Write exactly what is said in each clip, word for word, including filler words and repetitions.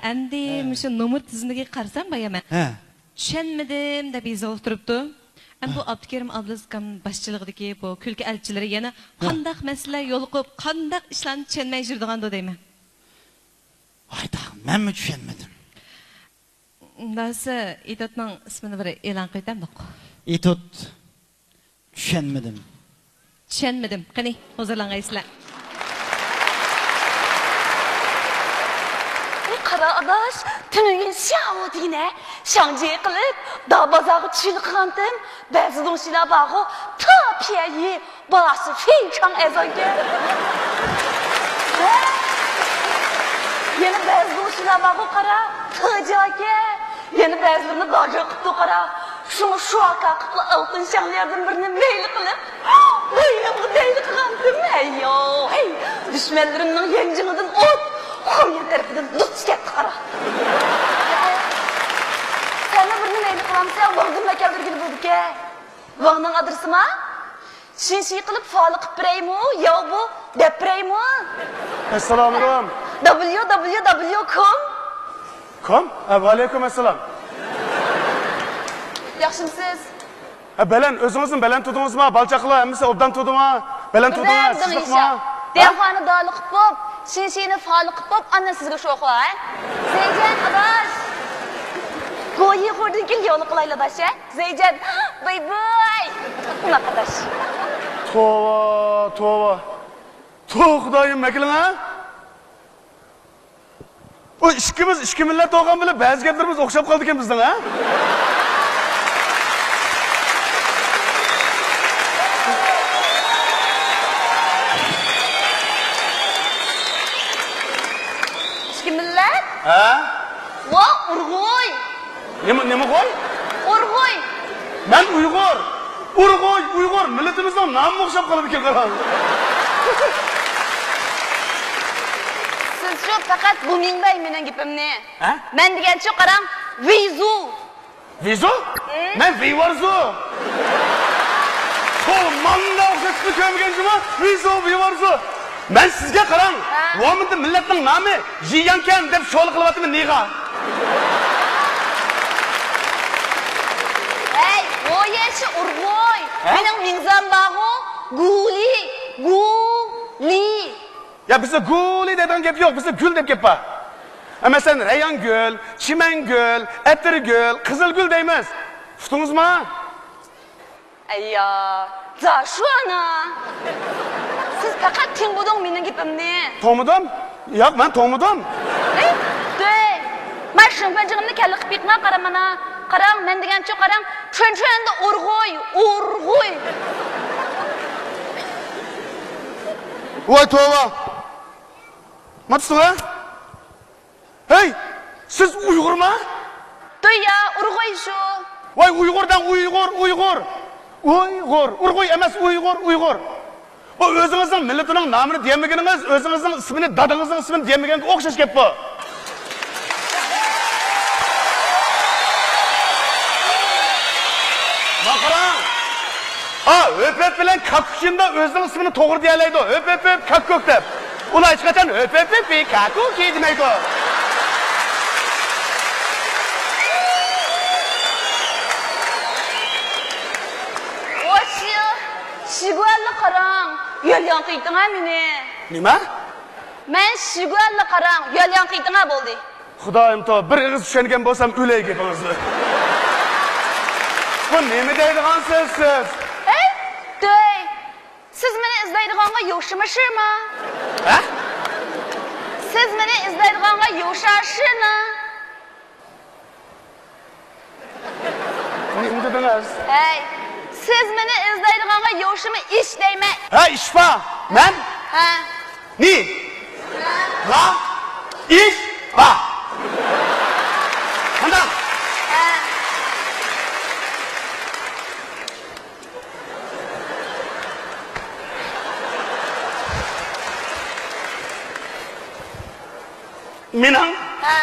ئەمدى ھە. مۇشۇ نومۇر تىزىملىكىگە قارىسام، بايا مەن ھە. چۈشەنمىدىم دەپ يېزىۋالغىلى تۇرۇپتۇ. ئەمدى بۇ ھە. ئابدۇكېرىم ئابلىز ئاكام باشچىلىقىدىكى بۇ كۈلكە ئەلچىلىرى يەنە ھە. قانداق مەسىلىلەر يولۇقۇپ، قانداق ئىشلارنى چۈشەنمەي يۈرىدىغاندۇ دەيمەن. ھايدا، مەنمۇ چۈشەنمىدىم. ئۇنداق دېسە، ئېتوتنىڭ ئىسمىنى بىر ئېلان قىلىۋېتەمدۇق؟ ئېتوت. چۈشەنمىدىم. چۈشەنمىدىم. قېنى، ھۇزۇرلانغايسىلەر. قارا ئاداش، تۈنۈگۈن شياۋ دېگىنە، شاڭجى قىلىپ، دا بازارغا چۈشۈلۈپ قالغانتىم. بەزى دۇڭشىلار بارغۇ، تا پيەيى، باشى فېيچاڭ ئەزاكەن. يەنە بەزى دۇڭشىلار بارغۇ، قارا، تىجاكەن. يەنە بەزىلىرىنى داجا قىپتۇ، قارا. شۇڭا شۇ ئاكا قىپلا ئالتۇن شاڭلىياردىن بىرنى مەيلى قىلىپ، بوينۇمغا دەيلى قىلغانتىم. ھەييو، ھەي، دۈشمەنلىرىمنىڭ يانجىڭىدىن ئوت، خۇميەن تەرىپىدىن دۇچ كەتتى، قارا. سەنمۇ بىرنى مەيلى قىلامسەن، ۋاڭدىن ئەكەلدۈرگىلى بولىدىكەن. ۋاڭنىڭ ئادرېسىما؟ شىنشى قىلىپ فالى قىپ بېرەيمۇ، ياۋ بۇ دەپ بېرەيمۇ؟ ئەسسالامۇئەلەيكۇم. دابليۇ دابليۇ دابليۇ كوم. كوم؟ ھە، ۋەئەلەيكۇم ئەسسالام. ياخشىمسىز؟ ھە، بەلەن، ئۆزىڭىزمۇ بەلەن تۇردىڭىزما؟ بالا-چاقىلار ھەممىسى ئوبدان تۇردىما؟ بەلەن تۇردىڭىز، بەلەن سىزلىقما؟ دىڭشا. ھە؟ دىيەنخۇانى دالى قىپ بوپ، شىنشىنى فالى قىپ بوپ، ئاندىن سىزگە شوخۇ، ھە؟ زەيجان ئاداش. گويى خوردىن كېيىن يولى قىلايلى ئاداش، ھە؟ زەيجان، باي باي. قوناق ئاداش. توۋا، توۋا. توۋا خۇدايىم، مەكىلىڭ ھە؟ ئۇ ئىككىمىز ئىككى مىللەت بولغان بىلەن بەزى گەپلىرىمىز ئوخشاپ قالىدىكەن بىزنىڭ ھە؟ ئىككى مىللەت؟ ھە؟ ۋا ئۇرغۇي! نېمە، نېمە غوي؟ ئۇرغۇي! مەن ئۇيغۇر! ئۇرغۇي، ئۇيغۇر! مىللىتىمىزنىڭ نامىمۇ ئوخشاپ قالىدىكەن، قاراڭ. سىزچۇ پەقەت بۇ مىڭبەي مېنىڭ گېپىمنى. ھە؟ مەن دېگەنچۇ قاراڭ، ۋىزۇ! ۋىزۇ؟ ھە؟ مەن ۋىۋارزۇ! خو، ماندا ئوخشاشلىقنى كۆرمىگەن جۇما، ۋىزۇ، ۋىۋارزۇ! مەن سىزگە قاراڭ، ھە؟ ۋومىندا مىللەتنىڭ نامى يىياڭكەن دەپ شولا قىلىۋاتىمەن نىغا. ھەي، ۋويەشى ئۇرغۇي. ھە؟ مېنىڭ مىڭزام بارغۇ، گۇلى، گۇلى. يا، بىزدە گۇلى دەيدىغان گەپ يوق، بىزدە گۈل دەپ گەپ بار. ھە، مەسىلەن، رەيھانگۈل، چىمەنگۈل، ئەتىرگۈل، قىزىلگۈل دەيمىز. ئۇقتىڭىزمۇ؟ ئەييا، جاشۇ ئانا! سىز پەقەت تىڭبۇدۇڭ مېنىڭ گېپىمنى. توڭمىدىم؟ ياق، مەن توڭمىدىم. ئەي، دەي! مەن شىڭفېنجىڭىمنى كەللە قىپ يىقما، قارا مانا. قاراڭ، مەن دېگەنچۇ قاراڭ، چۈەنچۈەندە ئۇرغۇي، ئۇرغۇي! ۋاي توۋا! ماتىسىڭ ھە؟ ھەي، سىز ئۇيغۇرما؟ دۇيا، ئۇرغۇي شۇ. ۋاي، ئۇيغۇر دەڭ، ئۇيغۇر، ئۇيغۇر. ئۇيغۇر، ئۇرغۇي ئەمەس، ئۇيغۇر، ئۇيغۇر. بۇ ئۆزىڭىزنىڭ مىللىتىنىڭ نامىنى دېيەلمىگىنىڭىز، ئۆزىڭىزنىڭ ئىسمىنى، دادىڭىزنىڭ ئىسمىنى دېيەلمىگەنگە ئوخشاش گەپ بۇ. مانا قاراڭ. ھا، ھۆپۆپ بىلەن كاكۇكىندا ئۆزىنىڭ ئىسمىنى توغرا دېيەلەيدۇ. ھۆپۆپ، ھۆپ، كاكۇك دەپ. ئۇلار ھېچقاچان ھۆپۆپ، ھۆپ، كاكۇكى دېمەيدۇ. ۋاي، شىگۇەنلا قاراڭ، يۆلياڭ قىيتىڭا مېنى. نېمە؟ مەن شىگۇەنلا قاراڭ، يۆلياڭ قىيتىڭا بولدى. خۇدايىم تو، بىر ئېغىز چۈشەنگەن بولسام ئۆلەي گېپىڭىزنى. بۇ نېمە دەيدىغان سۆز سىز؟ ھەي، دۆي! سىز مېنى ئىزدەيدىغانغا يوشىما شىما؟ ھە؟ سىز مېنى ئىزدەيدىغانغا يوشا شىنا؟ نېمە دېدىڭىز؟ ھەي، سىز مېنى ئىزدەيدىغانغا يوشىما ئىش دەيمەن. ھە، ئىش بار. مەن؟ ھە. نى؟ لا؟ ئىش بار. قانداق؟ ھە. مېنىڭ ھە.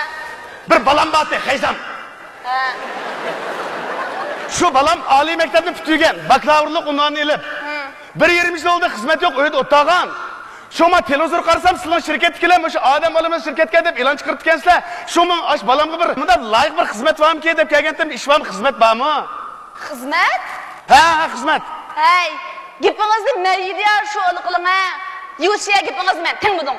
بىر بالام بارتى، خەيزام. ھە. شۇ بالام ئالىي مەكتەپنى پۈتتۈرگەن، باكلاۋۇرلۇق ئۇنۋانىنى ئېلىپ، ھە. بىر يېرىم يىل بولدى، خىزمەت يوق، ئۆيدە ئولتۇرغان. شۇڭا تېلېۋىزور قارىسام، سىلىنىڭ شىركەتتىكىلەر مۇشۇ ئادەم بالىمىز شىركەتكە دەپ ئېلان چىقىرىپتىكەنسىلەر. شۇڭا ئاش بالامغا بىر مۇنداق لايىق بىر خىزمەت بارمىكىن دەپ كەلگەنتىم. ئىش بارمۇ، خىزمەت بارمۇ؟ خىزمەت؟ ھە، ھە، خىزمەت. ھەي، گېپىڭىزنى مەيدىيا شۇ قىلىڭ ھە. يۇشيا گېپىڭىزنى مەن تىڭمىدىڭ.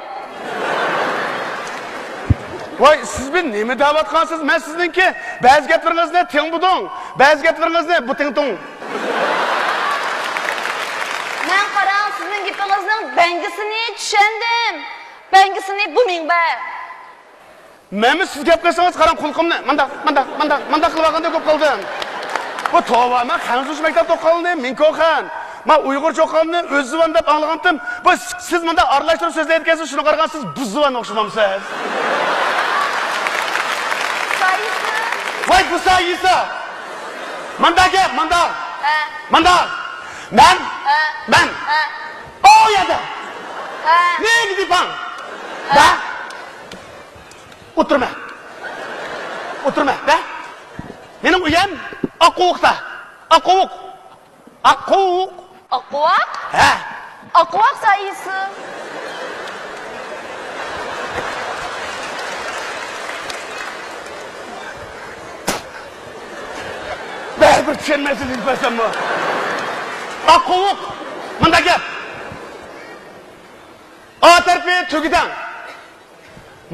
ۋاي، سىز بىر نېمە دەۋاتقانسىز؟ مەن سىزنىڭكى بەزى گەپلىرىڭىزنى تىڭبۇدۇڭ، بەزى گەپلىرىڭىزنى بۇتىڭتۇڭ. مەن قاراڭ، سىزنىڭ گېپىڭىزنىڭ بەڭگىسىنى چۈشەندىم. بەڭگىسىنى بۇ مىڭبە. مەنمۇ سىز گەپ قىلسىڭىز، قاراڭ، قۇلىقىمنى مانداق، مانداق، مانداق، مانداق قىلىۋالغاندەك بولۇپ قالدىم. بۇ توۋا، مەن خەنزۇچە مەكتەپتە ئوقۇغاننى، مىڭكوخەن، مەن ئۇيغۇرچە ئوقۇغاننى، ئۆززۇۋان دەپ ئاڭلىغانتىم. بۇ سىز مۇنداق ئارىلاشتۇرۇپ سۆزلەيدىكەنسىز، شۇنى قارىغان سىز بۇززۇۋان ئوخشىمامسىز؟ سايىسى. ۋاي، بۇ سايىسى. مانداق گەپ، مانداق. ھە. مانداق. مەن، ھە. مەن. ھە. ئۇ يەردە. ھە. نېگە دېپاڭ؟ ھە. ۋە. ئولتۇرما. ئولتۇرما، ۋە. مېنىڭ ئۆيۈم ئاققوۋۇقتا. ئاققوۋۇق. ئاققوۋۇق. ئاققوۋۇق؟ ھە. ئاققوۋۇق سايىسى. بەرىبىر چۈشەنمەيسىز، ئېيتىپ بەرسەممۇ. ئاققوۋۇق. مۇنداق گەپ. ئا تەرىپى تۈگىدەڭ.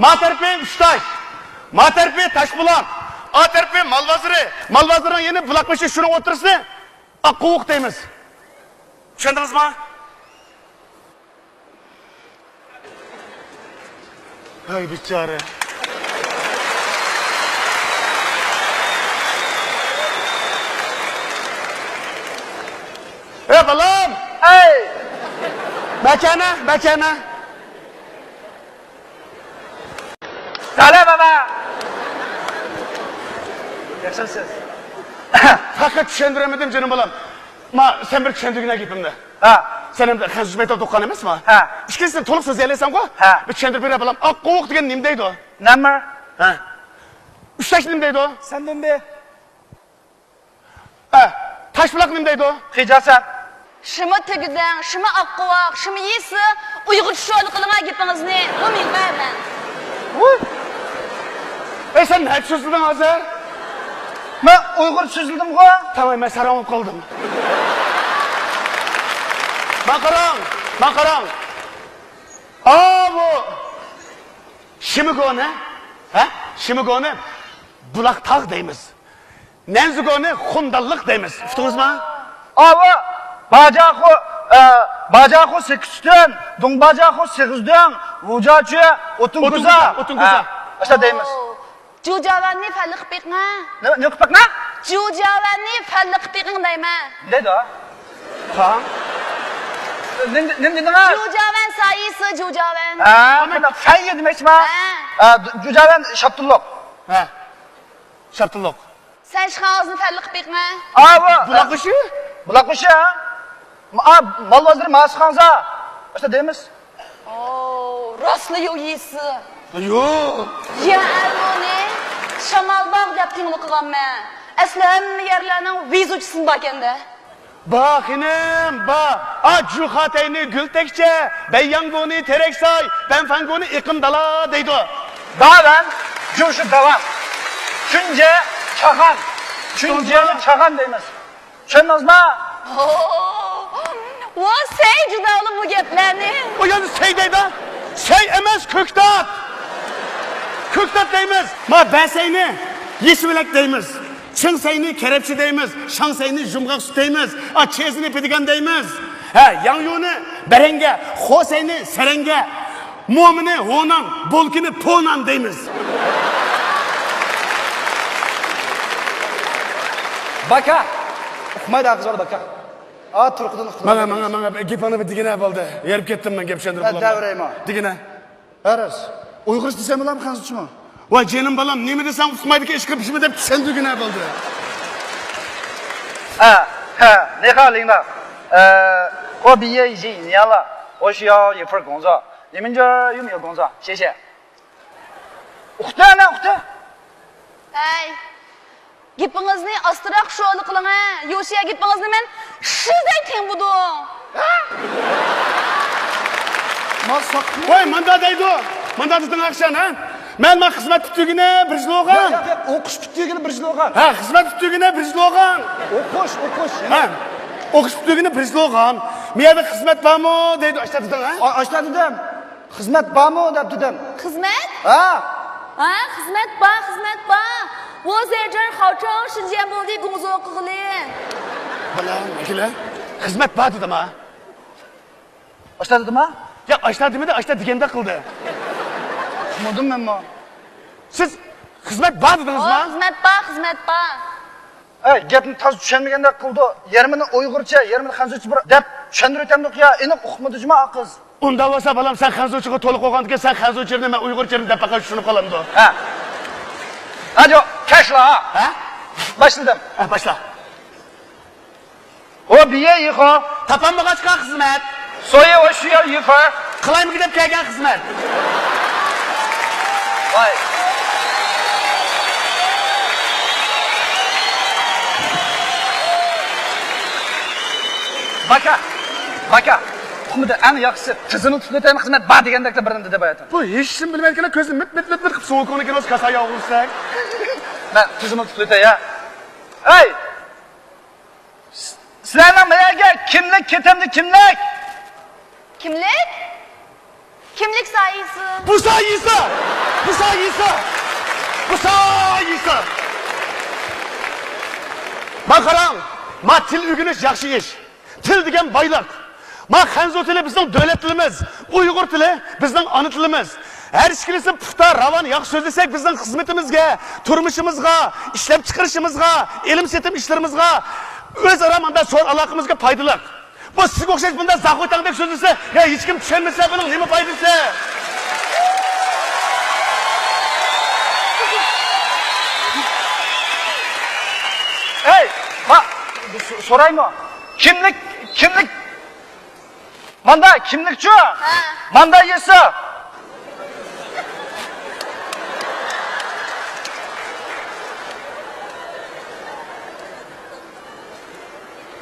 ما تەرىپى ئۈچتاش، ما تەرىپى تاشبۇلاق، ئا تەرىپى مال بازىرى، مال بازىرىنىڭ يېنى بۇلاق بېشى، شۇنىڭ ئوتتۇرىسىنى ئاققوۋۇق دەيمىز. چۈشەندىڭىزمۇ؟ ھەي، بىچارە. ھەي، بالام! ھەي! بەچەنە، بەچەنە. سالام، ماما. ياخشىمسىز؟ پەقەت چۈشەندۈرەلمىدىم، جېنىم بالام. ما، سەن بىر چۈشەندۈرگىنە گېپىمنى. ھە. سەن ئەمدى خەنزۇچە مەكتەپتە ئوقۇغان ئەمەسمۇ؟ ھە. ئىككىنچىسىنى تولۇق سۆزلىيەلەيسەنغۇ؟ ھە. بىر چۈشەندۈرۈپ بېرە، بالام. ئاققوۋۇق دېگەن نېمە دەيدۇ؟ نېمە؟ ھە. ئۈچتاش نېمە دەيدۇ؟ سەندۇندى. ھە، تاشبۇلاق نېمە دەيدۇ؟ خىجاسەن. شىمۇ تۈگىدەڭ، شىمۇ ئاققۇۋاق، شىمۇ يېسى ئۇيغۇرچە شۇ قىلىڭا گېپىڭىزنى، بۇ مىڭبەرمەن. ۋۇي! ئەي، سەن نەچچە سۆزلىدىڭ ھازىر؟ مەن ئۇيغۇرچە سۆزلىدىمغۇ؟ تامام، مەن ساراڭ بولۇپ قالدىم. ما قاراڭ، ما قاراڭ. ئاۋۇ شىمىگونى، ھە؟ شىمىگونى بۇلاق تاغ دەيمىز. نەنزىگونى خۇندانلىق دەيمىز. ئۇقتىڭىزمۇ؟ ئاۋۇ باجاخۇ، ئە، باجاخۇ سەككىز تۈن، دۇڭباجاخۇ سېغىز دۆڭ، ۋۇجاچۈ، ئوتۇن كوزا. ئوتۇن كوزا، ئوتۇن كوزا. ھە، ئاشۇنداق دەيمىز. ئوو، جۇجاۋەننى فەنلىك بېقىڭە. نېمە، نېمە قىلىپ بېقىڭە؟ جۇجاۋەننى فەنلىك بېقىڭ دەيمەن. نېمە دەيدۇ؟ ھا؟ نېمە، نېمە دېدىڭىز؟ جۇجاۋەن سايىسى، جۇجاۋەن. ھە، مانا فەن دېمەكچىما؟ ھە. ھە، جۇجاۋەن شاپتۇللۇق. ھە. شاپتۇللۇق. سەن ئىشخانىڭىزنى فەنلىك بېقىڭە. ئاۋۇ. بۇلاق بېشى؟ بۇلاق بېشى، ھە؟ ئا، مال بازىرى ماسخانزا. ئاشۇنداق دەيمىز. ئوو، راستلا يو يېسى. يو. يا ئەلمۇنى شامالباغ دەپ تىڭلىقىغانمەن. ئەسلى ھەممە يەرلەرنىڭ ۋېزۇچىسىمۇ باركەندە. با خېنىم، با. ئا، جۇخاتەينى گۈل تەكچە، بەيياڭگۇنى تېرەك ساي، بەنفەنگۇنى ئېقىن دالا دەيدۇ. داۋەن، جۇشۇ داۋان. چۈنجە، چاغان. چۈنجەنى چاغان دەيمىز. چۈشەندىڭىزمۇ؟ ۋا سەي جۇدالىم بۇ گەپلەرنى. ئۇ يەردە سەي دەيدۇ. سەي ئەمەس، كۆكتات. كۆكتات دەيمىز. ما بەسەينى يېشىۋېلەك دەيمىز. چىڭسەينى كەرەپچە دەيمىز، شاڭسەينى يۇمغاق سۈت دەيمىز، ئا، چېزىنى پېدىگان دەيمىز. ھە، ياڭيۇنى بەرەڭگە، خوسەينى سەرەڭگە، مومىنى ھونان، بولكىنى پونان دەيمىز. باكا! ئۇقمايدۇ، قىز بالا، باكا. ئا، تۇرقىدىن ئۇقمايدۇ. ماڭا، ماڭا، ماڭا، گېپىڭنى بىر دېگىنە بولدى. ھېرىپ كەتتىم مەن گەپ چۈشەندۈرۈپ بولماي. دەۋرەيمۇ. دېگىنە. ھە راست. ئۇيغۇرچە دېسەم بولامدۇ خەنزۇچىمۇ؟ ۋاي جېنىم بالام، نېمە دېسەڭ ئۇقمايدىكەن، ئىشقىلىپ شۇنى دەپ چۈشەندۈرگىنە بولدى. ھە، ھە، نېخا لىڭدا. ئە، ئو بىيې يىجى نيالا، ئو شياۋ يې فېر گوڭزا، نېمىنجا يۇم يو گوڭزا، شېشە. ئۇقتى، ئەنە ئۇقتى. ھەي. گېپىڭىزنى ئاستىراق شولا قىلىڭە، يوشىيا گېپىڭىزنى مەن شىزەي تېڭبۇدۇڭ. ھە؟ مال ساتماي. ۋاي، ماندا دەيدۇ. ماندا دېدىڭ ئاخشام، ھە؟ مەن، مەن خىزمەت پۈتتۈرگىنى بىر يىل بولغان. ياق، ياق، ياق، ئوقۇش پۈتتۈرگىنى بىر يىل بولغان. ھە، خىزمەت پۈتتۈرگىنى بىر يىل بولغان. ئوقۇش، ئوقۇش. ھە، ئوقۇش پۈتتۈرگىنى بىر يىل بولغان. مۇ يەردە خىزمەت بارمۇ دەيدۇ، ئاشتا دېدىڭ، ھە؟ ئا-، ئاشتا دېدىم. خىزمەت بارمۇ دەپ دېدىم. خىزمەت؟ ھە. ھە، خىزمەت بار، خىزمەت بار. ۋو زېجېر خاۋچاۋ شىنجيەن بولدى گۇڭزۇ قىغلى. بالام، ئەكېلە. خىزمەت بار دېدىم، ھە. ئاشتا دېدىما؟ ياق، ئاشتا دېمىدى، ئاشتا دېگەندەك قىلدى. ئۇقمىدىم مەنمۇ. سىز خىزمەت بار دېدىڭىزما؟ ئو، خىزمەت بار، خىزمەت بار. ئەي، گەپنى تازا چۈشەنمىگەندەك قىلدى. يېرىمىنى ئۇيغۇرچە، يېرىمىنى خەنزۇچە بىر دەپ چۈشەندۈرۈۋېتەمدۇق يا، ئېنىق ئۇقمىدى جۇما ئا قىز. ئۇنداق بولسا، بالام، سەن خەنزۇچىغا تولۇق بولغاندىكىن، سەن خەنزۇچىنى، مەن ئۇيغۇرچىنى دەپ پەقەت چۈشىنىپ قالامدۇ. ھە. ھە، جوق، كەشلا. ھە؟ باشلىدىم. ھە، باشلا. ھو بىيە يىخو. تاپالمىغاچقا خىزمەت. سويى ۋە شۇيا يىفا. قىلايمىكى دەپ كەلگەن خىزمەت. ۋاي. باكا، باكا. ئۇقمىدى، ئەڭ ياخشىسى تىزىملىتىپ ئۆتەيمەن، خىزمەت بار دېگەندەكلا بىر نېمە دەپ ئاياتىڭ. بۇ ھېچنېمە بىلمەيدىكەنلا، كۆزىنى مىت مىت مىت مىت قىلىپ سوغۇق كۆڭلىكىنى كاسا ياغۇرساك. مەن تىزىملىتىپ ئۆتەي يا. ئەي! سىلەرنىڭ مەيەرگە كىملىك كېتەمدى، كىملىك؟ كىملىك؟ كىملىك سايىسى؟ بۇ سايىسى! بۇ سايىسى! بۇ سايىسى! ما قاراڭ، ما تىل ئۆگىنىش ياخشى ئىش. تىل دېگەن بايلىق. ما خەنزۇ تىلى بىزنىڭ دۆلەت تىلىمىز، ئۇيغۇر تىلى بىزنىڭ ئانا تىلىمىز. ھەر ئىككىلىسى پۇختا، راۋان، ياخشى سۆزلىسەك، بىزنىڭ خىزمىتىمىزگە، تۇرمۇشىمىزغا، ئىشلەپچىقىرىشىمىزغا، ئېلىم-سېتىم ئىشلىرىمىزغا، ئۆزئارا مۇنداق سودا ئالاقىمىزغا پايدىلىق. بۇ سىزگە ئوخشاش بۇنداق زاخۇتاڭدەك سۆزلىسە، يا ھېچكىم چۈشەنمىسە، بۇنىڭ نېمە پايدىسى؟ ئەي، ما، سو-، سورايمۇ؟ كىملىك، كىملىك ماندا كىملىكچۇ؟ ھە. ماندا يېسا.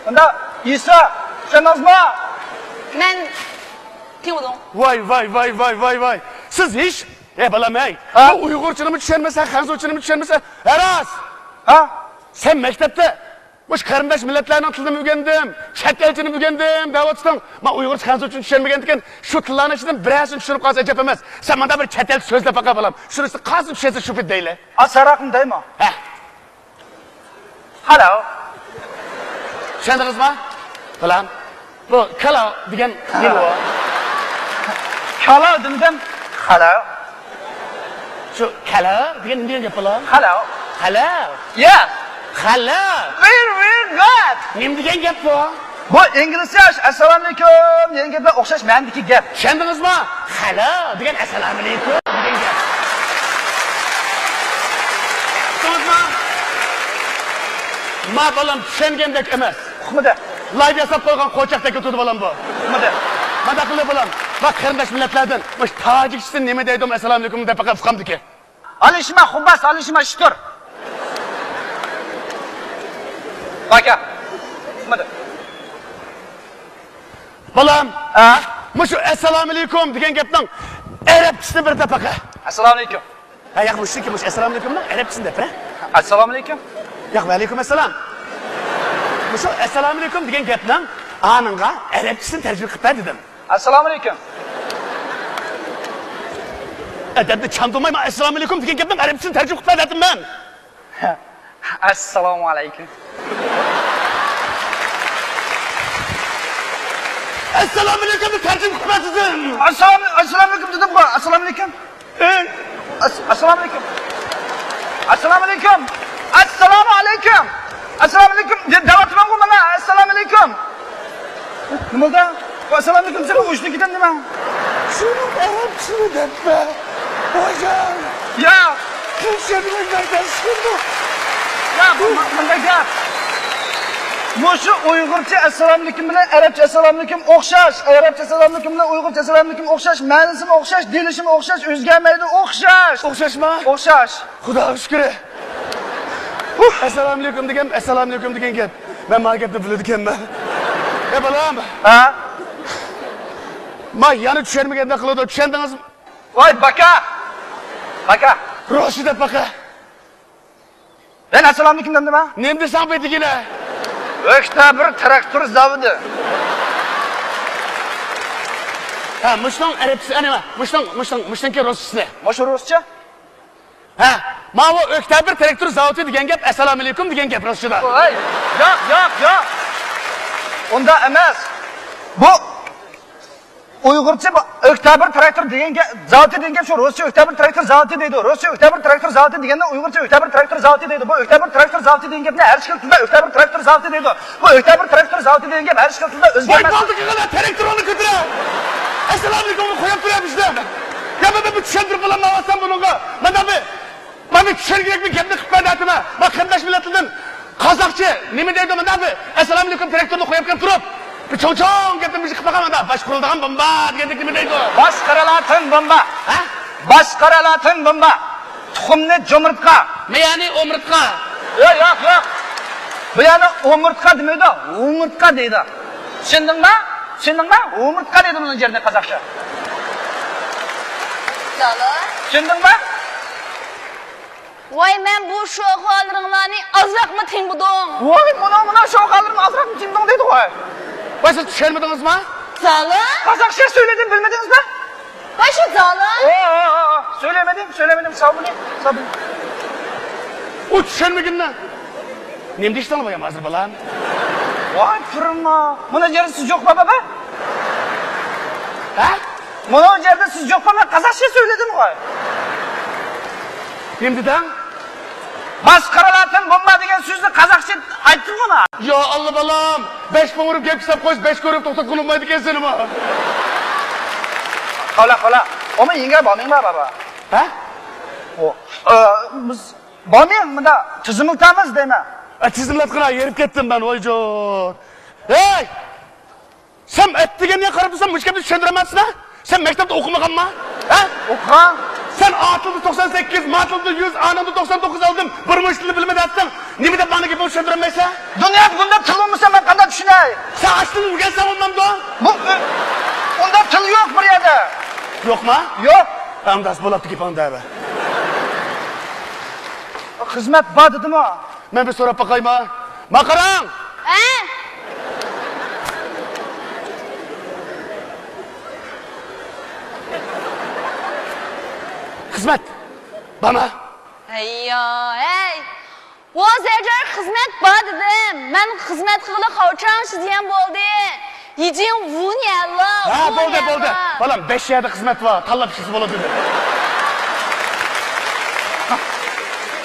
ماندا يېسا. چۈشەندىڭىزمۇ؟ مەن تىڭلىدىڭ. ۋاي، ۋاي، ۋاي، ۋاي، ۋاي، ۋاي. سىز ھېچ، ئەي بالام، ئەي. ھە؟ بۇ ئۇيغۇرچىنىمۇ چۈشەنمىسە، خەنزۇچىنىمۇ چۈشەنمىسە، ھە راست. ھە؟ سەن مەكتەپتە مۇشۇ قېرىنداش مىللەتلەرنىڭ تىلىنى ئۆگەندىم، چەت ئەلچىنى ئۆگەندىم دەۋاتىسەن. مەن ئۇيغۇرچە، خەنزۇچىنى چۈشەنمىگەندىكىن، شۇ تىللارنىڭ ئىچىدىن بىرەرسىنى چۈشىنىپ قالسا ئەجەب ئەمەس. سەن مانا بىر چەت ئەلچە سۆزلەپ باقە بالام. شۇنىسى قالسا چۈشەنسە شۇ پېتى دەيلى. ئا، ساراقنى دەيمۇ؟ ھە. ھالو. چۈشەندىڭىزما؟ بالام. بۇ كالا دېگەن نېمە ئۇ؟ كالا دېمىدىم. خالا. شۇ كالا دېگەن نېمە دېگەن گەپ بالا؟ خالا. خالا؟ يا. خالا. Very, very good. نېمە دېگەن گەپ بۇ؟ بۇ ئىنگلىزچە ئەسسالامۇئەلەيكۇم دېگەن گەپ بىلەن ئوخشاش مەنىدىكى گەپ. چۈشەندىڭىزمۇ؟ خالا دېگەن ئەسسالامۇئەلەيكۇم دېگەن گەپ. چۈشەندىڭىزمۇ؟ ما بالام چۈشەنگەندەك ئەمەس. ئۇقمىدى. لايدا ياساپ قويغان قوچاقتەك تۇردى بالام بۇ. ئۇقمىدى. مانداق قىلدى بالام. بۇ قېرىنداش مىللەتلەردىن مۇشۇ تاجىكچىسى نېمە دەيدۇ ئەسسالامۇئەلەيكۇم دەپ باققان ئۇقامدىكى. ئالىشما خۇباس، ئالىشما شۈكۈر. باكا. ئۇقمىدى. بالام. ھە؟ مۇشۇ ئەسسالامۇئەلەيكۇم دېگەن گەپنىڭ ئەرەبچىسىنى بىر دەپ باقە. ئەسسالامۇئەلەيكۇم. ھە، ياق، مۇشۇنىڭكى، مۇشۇ ئەسسالامۇئەلەيكۇمنىڭ ئەرەبچىسىنى دەپ بەر. ئەسسالامۇئەلەيكۇم. ياق، ۋەئەلەيكۇم ئەسسالام. مۇشۇ ئەسسالامۇئەلەيكۇم دېگەن گەپنىڭ ئانىڭغا ئەرەبچىسىنى تەرجىمە قىلىپ بەر دېدىم. ئەسسالامۇئەلەيكۇم. ئەدەپنى چاندۇرماي، مانا ئەسسالامۇئەلەيكۇم دېگەن گەپنىڭ ئەرەبچىسىنى تەرجىمە قىلىپ بەر دەتتىم مەن. ئەسسالامۇئەلەيكۇم. ئەسسالامۇئەلەيكۇمنى تەرجىمە قىلىپ بەر دېدىم. ئەسسالام-، ئەسسالامۇئەلەيكۇم دېدىمغۇ. ئەسسالامۇئەلەيكۇم. ئەس-، ئەسسالامۇئەلەيكۇم. ئەسسالامۇئەلەيكۇم. ئەسسالامۇئەلەيكۇم. ئەسسالامۇئەلەيكۇم. دە-، دەۋاتىمەنغۇ مانا. ئەسسالامۇئەلەيكۇم. نېمە بولدى؟ ئەسسالامۇئەلەيكۇم دېسەم، ئۇشتۇ كېتەم نېمە؟ شۇنىڭ ئەرەبچىسىنى دەپ بەر. ھوجام. يا. تىلچەمنى بەرداشلىقىمدۇ. يا، بۇ، بۇ، بۇنداق گەپ. مۇشۇ ئۇيغۇرچە ئەسسالامۇئەلەيكۇم بىلەن ئەرەبچە ئەسسالامۇئەلەيكۇم ئوخشاش. ئەرەبچە ئەسسالامۇئەلەيكۇم بىلەن ئۇيغۇرچە ئەسسالامۇئەلەيكۇم ئوخشاش. مەنىسىمۇ ئوخشاش، دېيىلىشىمۇ ئوخشاش، ئۆزگەرمەيدۇ، ئوخشاش. ئوخشاشما؟ ئوخشاش. خۇداغا شۈكرى. ئەسسالامۇئەلەيكۇم دېگەن، ئەسسالامۇئەلەيكۇم دېگەن گەپ. مەن مانا گەپنى بىلىدىكەنمەن. ئەي بالام. ھە؟ ما يەنە چۈشەنمىگەندەك قىلىدۇ، چۈشەندىڭىزمۇ؟ ۋاي، باكا! باكا! روسچە دەپ باقە. مەن ئەسسالامۇئەلەيكۇم دېدىم ھە؟ نېمە دېسەڭ بېتىگىنە؟ ئۆكتەبىر تىراكتور زاۋۇتى. ھە، مۇشۇنىڭ ئەرەبچىسى، ئەنە، مۇشۇنىڭ، مۇشۇنىڭ، مۇشۇنىڭكى روسچىسى. مۇشۇ روسچە؟ ھە، ماۋۇ ئۆكتەبىر تىراكتور زاۋۇتى دېگەن گەپ، ئەسسالامۇئەلەيكۇم دېگەن گەپ روسچىدا. ۋاي، ياق، ياق، ياق. ئۇنداق ئەمەس. بۇ ئۇيغۇرچە بۇ ئۆكتەبىر تىراكتور دېگەن گەپ، زاۋۇتى دېگەن گەپ شۇ، روسچە ئۆكتەبىر تىراكتور زاۋۇتى دەيدۇ. روسچە ئۆكتەبىر تىراكتور زاۋۇتى دېگەننى ئۇيغۇرچە ئۆكتەبىر تىراكتور زاۋۇتى دەيدۇ. بۇ ئۆكتەبىر تىراكتور زاۋۇتى دېگەن گەپنى ھەر ئىككىلا تىلدا ئۆكتەبىر تىراكتور زاۋۇتى دەيدۇ. بۇ ئۆكتەبىر تىراكتور زاۋۇتى دېگەن گەپ ھەر ئىككىلا تىلدا ۋاي، ئۆزگەرمەس. بالدىرغىنە تىراكتورنى كۆتۈرە! ئەسسالامۇئەلەيكۇمنى قويۇپ تۇرۇپ ئىشلەپ. يا، مەن بىر چۈشەندۈرۈپ بولالمايۋاتسام بۇنىڭغا. مانا بىر، مانا بىر چۈشەنگۈدەك بىر گەپنى قىلىپ بەردى ئاتىما. مانا قېرىنداش مىللەتلەردىن قازاقچە نېمە دەيدۇ مانا بىر ئەسسالامۇئەلەيكۇم تىراكتورنى قويۇپ كەپ تۇرۇپ. بىر چوڭ چوڭ گەپنى بىر قىلىپ باققان مانا باشقۇرۇلىدىغان بومبا دېگەندەك نېمە دەيدۇ؟ باشقۇرۇلاتىن بومبا. ھە؟ باشقۇرۇلاتىن بومبا. تۇخۇمنى جۇمۇرتقا. مەيەنى ئومۇرتقا. ياق، ياق، ياق. بۇ يەرنى ئومۇرتقا دېمەيدۇ، ھومۇرتقا دەيدۇ. چۈشەندىڭما؟ چۈشەندىڭما؟ ھومۇرتقا دەيدۇ بۇنىڭ يېرىنى قازاقچە. زالا. چۈشەندىڭما؟ ۋاي، مەن بۇ شوخالىرىڭلارنى ئازراقمۇ تىڭبۇدۇڭ؟ ۋاي، مانا، مانا شوخالىرىم ئازراقمۇ تىڭدۇڭ دەيدۇ ۋاي. ۋاي، سىز چۈشەنمىدىڭىزما؟ زالا. قازاقچە سۆيلىدىم، بىلمىدىڭىزما؟ ۋاي شۇ زالا. ئو، ئو، ئو، ئو. سۆيلىمىدىم، سۆيلىمىدىم، ساۋ بولۇڭ، ساۋ بولۇڭ. ئۇ چۈشەنمىگىننى. نېمە دېيىشتىڭلار بايام ھازىر بالام؟ ۋاي پىرىما. مانا يەردە سىز يوقما بابا؟ ھە؟ مانا يەردە سىز يوقما، مەن قازاقچە سۆيلىدىم غوي. نېمە دېدىڭ؟ باشقۇرۇلاتىن بومبا دېگەن سۆزنى قازاقچە ئېيتتىڭغۇ مانا. يا ئاللا بالام، بەش قوڭۇرۇپ گەپ قىساپ قويسا، بەش كۆرۈپ توختاتقىلى بولمايدىكەن سېنىمۇ. خالا، خالا. ئۇمۇ يېڭە بارمىڭما بابا؟ ھە؟ ئۇ، ئە، بىز بارمىڭ، مۇندا تىزىملىتىمىز دەيمەن. ئە، تىزىملاتقىنا، ھېرىپ كەتتىم مەن، ۋايجان. ھەي! سەن ئەتىگەنگە قاراپ تۇرسام، مۇشۇ گەپنى چۈشەندۈرەلمەيسەن ھە؟ سەن مەكتەپتە ئوقۇمىغانما؟ ھە؟ ئوقۇغان. سەن ئا تىلدا توقسان سەككىز، ما تىلدا يۈز، ئانىڭدا توقسان توققۇز ئالدىم، بىر مۇنچە تىلنى بىلىمەن دەپسەن، نېمە دەپ ماڭا گېپىمنى چۈشەندۈرەلمەيسەن؟ دۇنيادا بۇنداق تىل بولمىسا، مەن قانداق چۈشىنەي؟ سەن ئاشۇ تىلنى ئۆگەنسەڭ بولمامدۇ؟ بۇ، ئۇنداق تىل يوق بىر يەردە. يوقما؟ يوق. ئەمدى بولاپتۇ گېپىڭ دەۋە. خىزمەت بار دېدىمۇ؟ مەن بىر سوراپ باقايما؟ ما قاراڭ! ھە؟ خىزمەت بارما؟ ھەييا، ھەي! ۋازىرجان خىزمەت بار دېدىم. مەن خىزمەت قىلغىلى خاۋچاڭشى دېگەن بولدى. يىجىڭ ۋۇنيەنلا، ھە، بولدى، ۋۇنيەنلا. بولدى. بالام، بەش يەردە خىزمەت بار، تاللاپ ئىشلىسە بولىدۇ دېدى.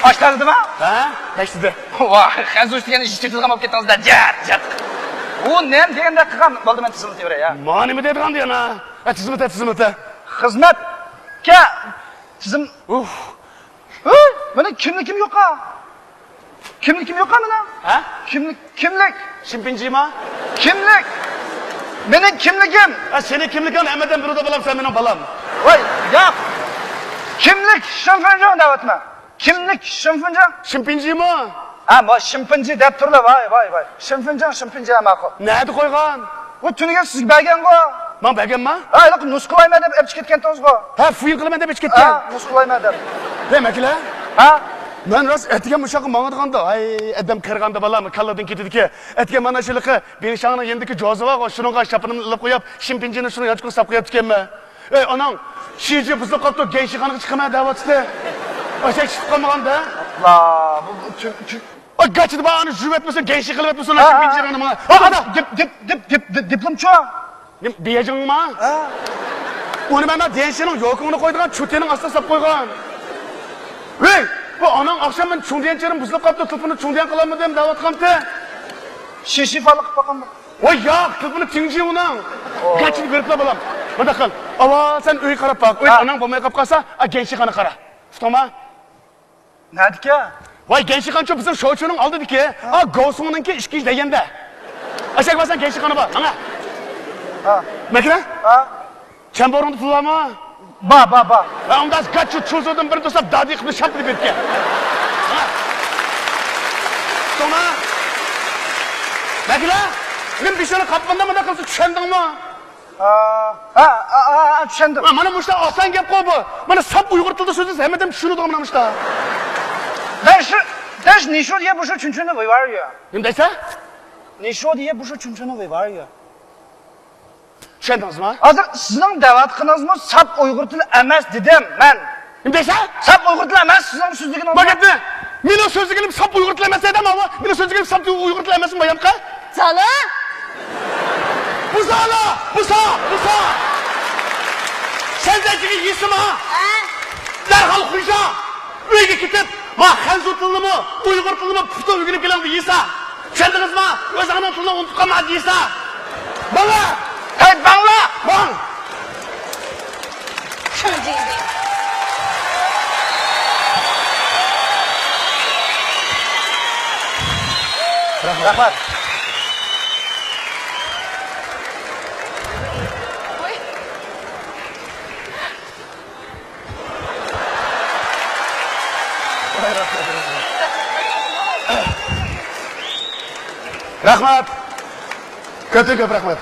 ئاشتاردىما؟ ھە، بەشتىدە. ۋاھ، خەنزۇچە دېگەن ئىش چېتىدىغان بولۇپ كەتتىڭىز-دە، جەت، جەت. ئۇ نېمە دېگەندەك قىلغان، بولدى، مەن تىزىملىتىۋېرەي، ھە. ما نېمە دەيدىغان دېگەن، ھە؟ ھە، تىزىملىتە، تىزىملىتە. خىزمەتكە تىزىم. ئۇھ. ھەي، مېنىڭ كىملىكىم يوقا. كىملىكىم يوقا مېنىڭ. ھە؟ كىملىك، كىملىك. شىمپىنجىما؟ كىملىك. مېنىڭ كىملىكىم. ھە، سېنىڭ كىملىكىڭنى ھەممىدىن بىلىدۇ بالام، سەن مېنىڭ بالام. ۋاي، ياق. كىملىك شىنفېنجاڭ دەۋاتىمەن. كىملىك شىنفېنجاڭ؟ شىمپىنجىما؟ ھە، ما شىمپىنجى دەپ تۇرلا، ۋاي، ۋاي، ۋاي. شىنفېنجاڭ، شىمپىنجى ماقۇل. نەدە قويغان؟ ۋۇ تۈنۈگۈن سىزگە بەرگەنغۇ. ماڭا بەرگەنما؟ ھە، ھېلىقى نۇسخىلايمەن دەپ ئېلىپ چىقىپ كەتكەنتىڭىزغۇ. ھە، فۇيىن قىلىمەن دەپ ئېلىپ چىقىپ كەتكەن. ھە، نۇسخىلايمەن دەپ. ھەي، مەكىلە. ھە؟ مەن راست ئەتىگەن مۇشاققا ماڭىدىغاندا، ھەي، ئادەم قېرىغاندا بالام، كاللىدىن كېتىدىكى. ئەتىگەن مانا شۇلىقى بېڭشاڭنىڭ يېنىدىكى جوزا بارغۇ، شۇنىڭغا شاپىنىمنى ئېلىپ قويۇپ، شىمپىنجىنى شۇنىڭ يانچۇقىغا ساپ قويۇپتىكەنمەن. ئەي، ئاناڭ، شىجى بۇزۇلۇپ قاپتۇ، گەنشىخانىغا چىقىمەن دەۋاتىتتى. ئاشۇ چىقىپ قالمىغاندا. ئاپلا، بۇ، بۇ، چۈ-، چۈ-، ئاي، گاچىدا بار، ئانى يۇيۇۋەتمىسۇن، گەنشى قىلىۋەتمىسۇن، ھە، شىمپىنجىنى ماڭا. ھە، ئادا. دىپ-، دىپ-، دىپ-، دىپ-، دىپ-، دىپلومچۇ؟ نېمە، بېيجىڭما؟ ھە. ئۇنى مەن دېيەنشىنىڭ يوكىڭىنى قويىدىغان چۇتىنىڭ ئاستىغا ساپ قويغان. ۋېي، بۇ ئاناڭ ئاخشام مەن چۇڭدىيەن چېرىم بۇزۇلۇپ قاپتۇ، تېلېفوننى چۇڭدىيەن قىلالمىدىم دەۋاتقانتى. شىشى فاللىق قىلىپ باقامدۇ؟ ۋاي ياق، تېلېفوننى تىڭجى ئۇنىڭ. ئو. گاچىنى بېرىپلا بالام. مۇنداق قىل. ئاۋۋال سەن ئۆيگە قاراپ باق. ئۆي ھە. ئاناڭ بولماي قاپ قالسا، ئا، گەنشىخانىغا قارا. ئۇقتۇڭما؟ نەدىكى؟ ۋاي، گەنشىخانچۇ بىزنىڭ شوچۇنىڭ ئالدىدىكى. ھە. ئا، گوسۇڭنىڭكى ئىككىنچى دەيەندە. ئاشاق بارساڭ گەنشىخانا بار. ماڭا. ھە. مەكىنە؟ ھە. چەمبۇرۇڭدا پۇل بارمۇ؟ بار، بار، بار. ۋە ئۇنداق گاچۇ چۇزۇدىن بىرنى توسلاپ دادى قىلىپ شاپ قىلىپ بېرىپكەن. ھە. توڭا. مەكىنە؟ نېمە بېشىڭنى قاپقاندا مۇنداق قىلسا چۈشەندىڭمۇ؟ ھە، ھە، ھە، چۈشەندىم. مانا مۇشتا ئاسان گەپقۇ بۇ. مانا ساپ ئۇيغۇر تىلىدا سۆزلىسە ھەممە ئادەم چۈشىنىدىغۇ مانا مۇشتا. 但是，但是你说的也不是纯纯的维吾尔语。 نېمە دەيسەن؟ 你说的也不是纯纯的维吾尔语。 چۈشەندىڭىزمۇ؟ ھازىر سىزنىڭ دەۋاتقىنىڭىزمۇ ساپ ئۇيغۇر تىلى ئەمەس دېدىم مەن. نېمە دەيسەن؟ ساپ ئۇيغۇر تىلى ئەمەس سىزنىڭ سۆزلىگىنىڭىز. بۇ گەپنى مېنىڭ سۆزلىگىنىم ساپ ئۇيغۇر تىلى ئەمەس دەيدۇ، ماۋۇ. مېنىڭ سۆزلىگىنىم ساپ ئۇيغۇر تىلى ئەمەسمۇ بايامقى؟ سالا! بۇزالا! بۇزا! بۇزا! سەن دەيدىغان يېسىما؟ ھە؟ دەرھال خۇيجا! ئۆيگە كېتىپ، ما خەنزۇ تىلىنىمۇ، ئۇيغۇر تىلىنىمۇ پۇختا ئۆگىنىپ كېلىڭ دېيسا. چۈشەندىڭىزمۇ؟ ئۆزۈڭنىڭ تىلىنى ئۇنتۇپ قالما دېيسا. بالا! ھەي، بالا! ماڭ! رەھمەت. رەھمەت. كۆپتىن كۆپ رەھمەت.